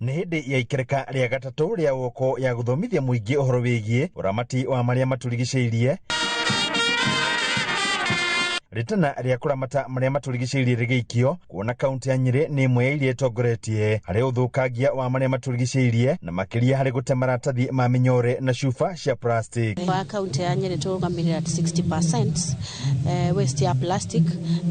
Nĩ hĩndĩ ya ikereka rĩa gatatũ rĩa woko ya gũthomithia mũingĩ ũhoro wĩgiĩ ũramati wa marĩa matũrigicĩirie. Rĩtana rĩa kũramata marĩa matũrigicĩirie rĩgĩikio kuona kaunti ya Nyĩrĩ nĩ ĩmwe ya iria ĩtongoretie harĩ ũthũkangia wa marĩa matũrigicĩirie na makĩria harĩ gũte maratathi ma mĩnyore na cuba cia plastic. Wa kaunti ya Nyĩrĩ tũrũgamĩrĩra at 60% waste ya plastic,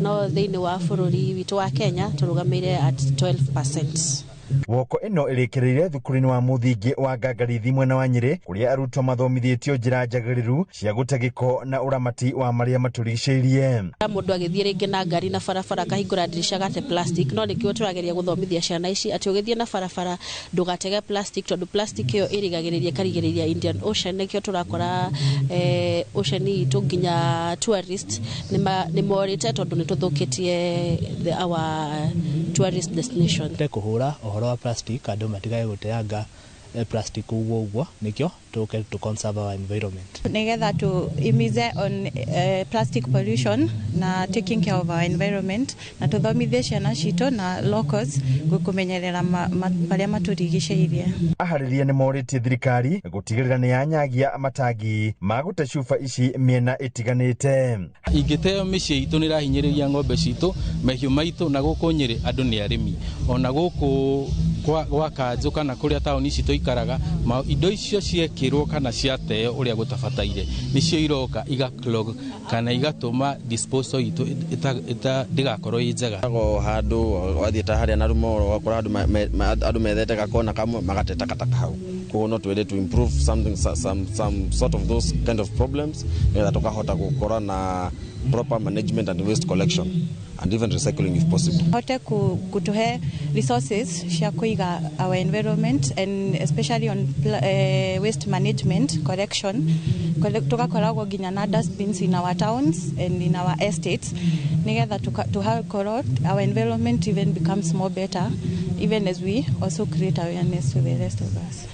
no thĩinĩ wa bũrũri witũ wa Kenya tũrũgamĩrĩire at 12%. Woko ĩno ĩrĩkĩrĩire thukuru-inĩ wa mũthingi wa Ngangarithi mwena wa Nyĩrĩ kũrĩa arutwo mathomithĩtio njĩra njagĩrĩru cia gũte gĩko na ũramati wa marĩa matũrigicĩirie. Mũndũ agĩthiĩ rĩngĩ na ngari na barabara akahingũra ndirisha gate plastic, no nĩkĩo tũrageria gũthomithia ciana ici atĩ ũgĩthiĩ na barabara ndũgatege plastic, tondũ plastic ĩyo ĩrigagĩrĩria ĩkarigĩrĩria Indian Ocean. Nĩkĩo tũrakora ocean itũ nginya tourist nĩ morĩte tondũ nĩ tũthũkĩtie our tourist destination. Kũhũra ũhoro wa plastic, andũ matigage gũteanga plastic ũguo ũguo, nĩkĩo tũke to conserve our environment. Nigetha tuhimize on plastic pollution na taking care of our environment, na tuthomithie ciana citũ na locals gukumenyerera marĩa matũrigicĩirie. Aharĩria nĩ morĩtie thirikari gũtigĩrĩra nĩ yanyagia matangi ma gũte cuba ici mĩena ĩtiganĩte. Ingĩteo mĩciĩ itũ nĩ ĩrahinyĩrĩria ng'ombe citũ, mahiũ maitũ, na gũkũ Nyĩrĩ andũ nĩ arĩmi, ona gũkũ gwa kanjũ kana kũrĩa taũni ici tũikaraga, indo icio ciekĩrwo kana ciateo ũrĩa gũtabataire nĩcio iroka iga clog kana igatũma disposal itũ ndĩgakorwo ĩ njega. Handũ wathiĩ ta harĩa na Rumoro ũgakora andũ methete gakona kamwe magate takataka hau, koguo no twende to improve something, some sort of those kind of problems nĩgetha tũkahota gũkorwo na proper management and waste collection and even recycling if possible. Hote kutuhe resources cia kuiga our environment and especially on waste management collection, tugakoragwo nginya na dustbins in our towns and in our estates nigetha tuhakorwo our environment even becomes more better, even as we also create awareness to the rest of us.